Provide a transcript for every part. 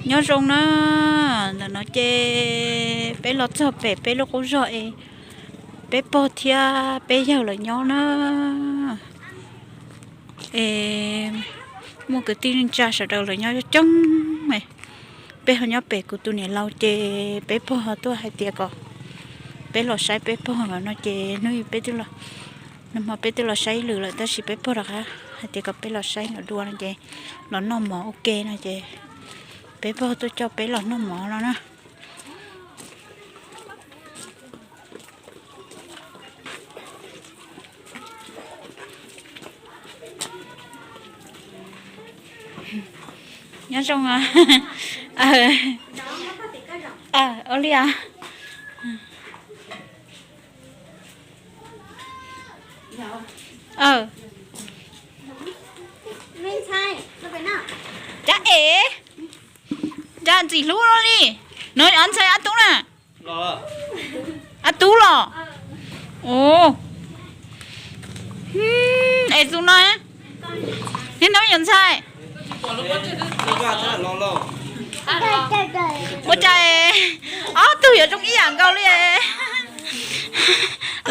Nyob zoo na, ntawm no ces peb los txog pem peb lub qub zog es peb pog thiab peb yawg lawv nyob na. Es muaj kwv tij neej tsa sawv daws lawv nyob coob coob. Peb ho nyob pem kuv tus niam laus ces peb pog ho tuaj hais tias kom peb los saib peb pog no ces hnub peb twb los, nag hmo peb twb los saib ib lwm lawm tab sis peb pog rov qab hais tias kom peb los saib lawv dua no ces los noj mov ua ke no ces peb pog tuaj coj peb los noj mov no na. Nyob zoo. Ua li as. Cab es, nra ntxim hlub no li. No ob ntxhais ab tub na. Ab tub los. Es tus no, niag no yog ntxhais. Ua cas ob tug yuav zoo ib yam nkaus li.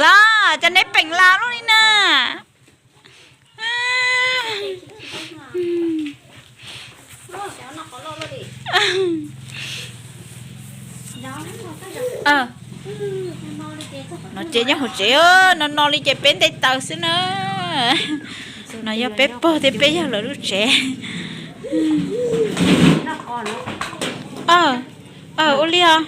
Los cas neb peem las luaj li na. No ces nyob hauv tsev, no no li ces peb nte taws xwb na. No yog peb pog thiab peb yawg lawv lub tsev. Ua li os.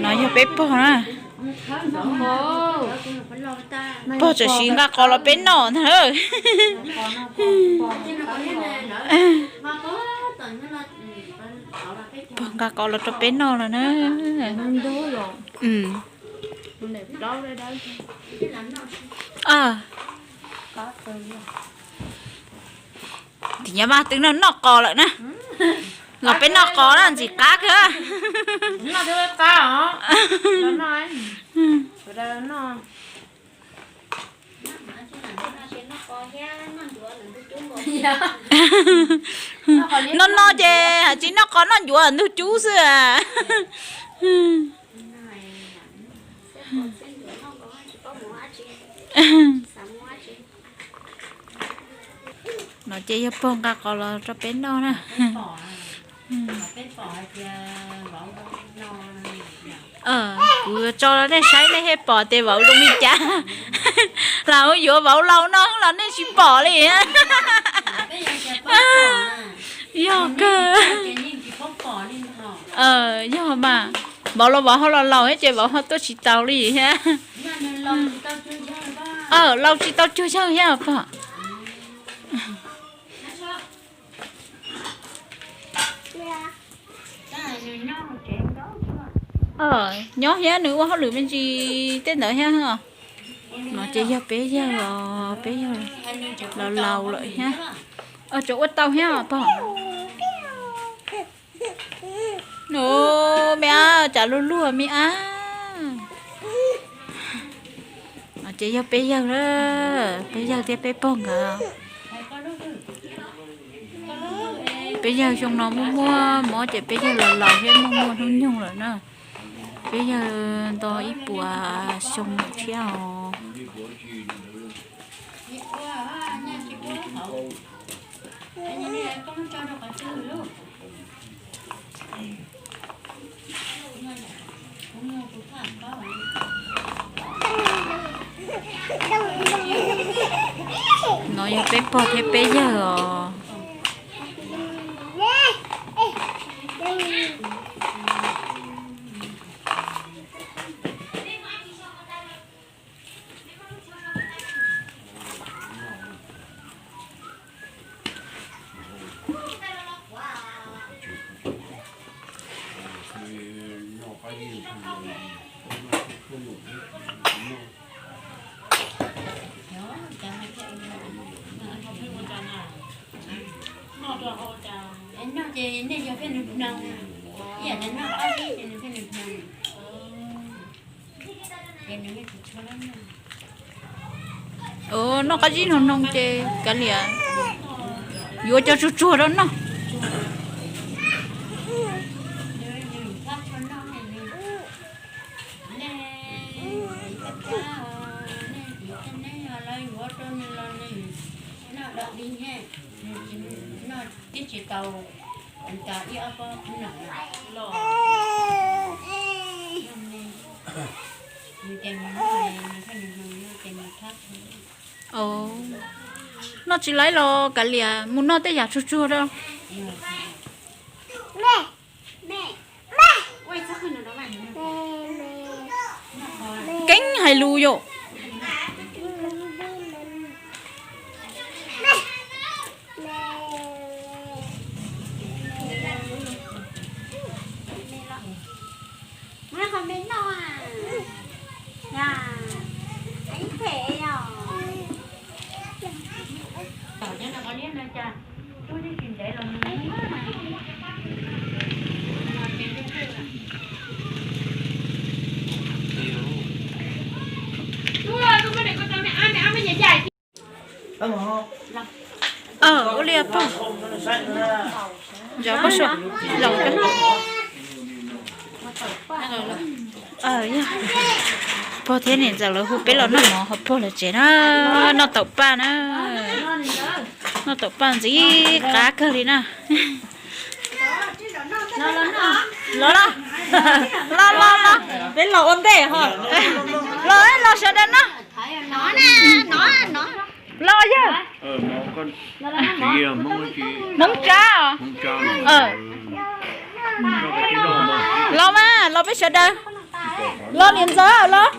No yog peb pog na. Pog txawm siv nqa qos los peb noj ntag. Pog nqa qos los rau peb noj lawm na. Tim nyab mas twb noj noj qos lawm na. Los peb noj qos na ntxim qab kawg. No no ces tsis noj qos noj ncuav ntug cub xwb. No ces yog pog nqa qos los rau peb noj na. Kuv tso nej saib nej thiaj pom tias vauv zoo li cas. Los yuav vauv laus no los nej tsis pom li. Yog kawg. Yog mas, vauv los vauv ho los laus thiab ces vauv ho tuaj tsis taus li thiab. Laus tsis tau cuag yawg thiab pog. Nyob thiab nws ua hauj lwm me ntsis tej ntawd thiab. No ces yog peb yawg os, peb yawg laus laus lawm thiab. Tsuas ua tau thiab os pog. Me ab, cas luag luag me ab. No ces yog peb yawg, peb yawg thiab peb pog nkawd. Peb yawg xyoo no muaj muaj mob ces peb yawg laus laus thiab muaj muaj hnub nyoog lawm na. Peb yawg nto ib puas xyoo lawm thiab os. No yog peb pog thiab peb yawg os. Noj ces nej yog pheej nug pneeg, ib yam tias noj qab zib ces nws pheej nug pneeg, ces nws yeej tsis tshua lab noj. Noj qab zib noo noo ces kav liam yuav cov tsuag tsuag rau noj. Noj tsis laib los kav liam mus noj tej yam tsuag tsuag rau. Keeb hais lus yom. Ua li pog, pog thiab niam ntxawm lawv hu peb los noj mov hauv pog lawv tsev na, noj taum paj na, noj taum paj ntxim qab kawg li na. Los, los, los, los, peb los ua ntej ho. Los, los sawv daws noj. Los yog Hmoob Tsab os. Los mas, los peb sawv daws. Los niam ntxawm los.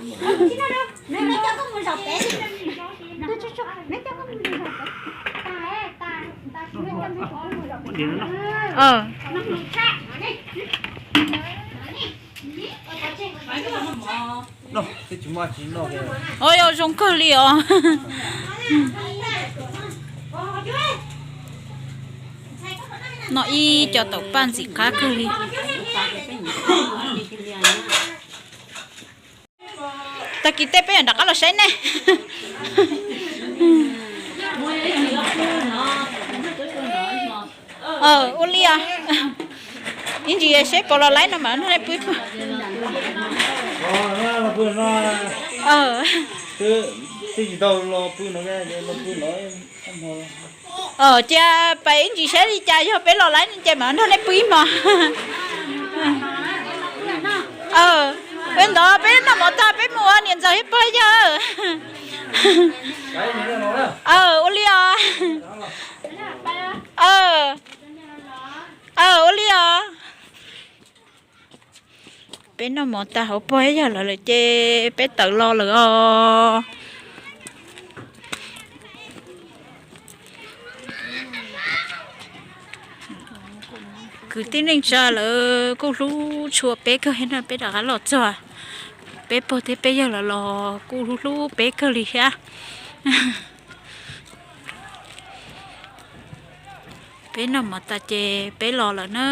Ua zoo kawg li os. Noj ib co taum paj ntxim qab kawg li. Tag kis tej peb yuav rov qab los saib nej. Ua li os. Ib ntsis saib puas los laib no mas nrog nej pw ib pawg. Cia pais ib ntsis saib li cas yog peb los laib ces mam nrog nej pw ib hmos. Ua ntawd peb noj mov tag peb mus ua niam ntxawm thiab pog yawg. Ua li os. Ua li os. Peb noj mov tag hauv pog yawg lawv lawm ces peb tawm los lawm os. Kwv tij neej tsa lawv kuj hlub tshua peb kawg thiab no, peb rov qab los txog, peb pog thiab peb yawg lawv los kuj hlub hlub peb kawg li thiab. Peb noj mov tas ces peb los lawm na.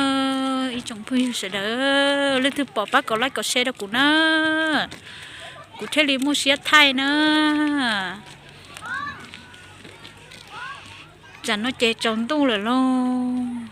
Ib tsoom phooj ywg sawv daws, leej twg pom pab kom like kom share rau kuv na, kuv thiaj li muaj siab thaij na. Tsam no ces tsaus ntuj lawm lauj.